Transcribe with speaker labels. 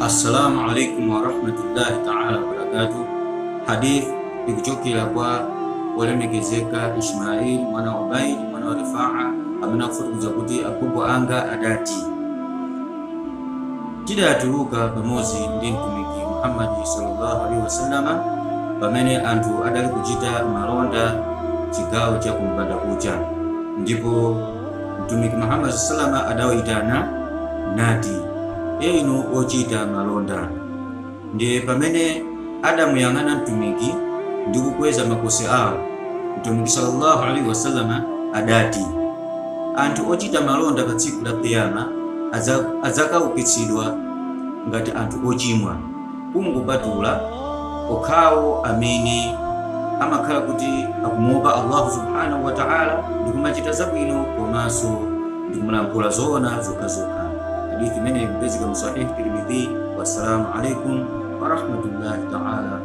Speaker 1: Assalamu alaikum warahmatullahi taala wabarakatuh. Hadith ikuchokera kwa olemekezeka Ismail mwana wa Ubaid mwana wa Rifaa, amene akufotokoza kuti agogo anga adati, tidatuluka pamodzi ndi Mtumiki Muhammad sallallahu alaihi wasallama pamene anthu adali kuchita malonda chigawo cha kumpanda kucha, ndipo Mtumiki Muhammad sallama adawayitana nati, inu ochita malonda. Ndiye pamene adamuyang'ana Mtumiki ndi kukweza makosi awo, Mtumiki sallallahu alaihi wasallama adati, anthu ochita malonda pa tsiku la Qiyama adzakaukitsidwa ngati anthu ochimwa, kungopatula okhawo amene amakhala kuti akumuopa Allahu subhanahu wa ta'ala ndi kumachita zabwino komanso ndi kumulankhula zoona zokhazokha. Hadithi imene ikupezeka mu Sahih Tirmidhi. Wassalamu alaikum warahmatullahi taala.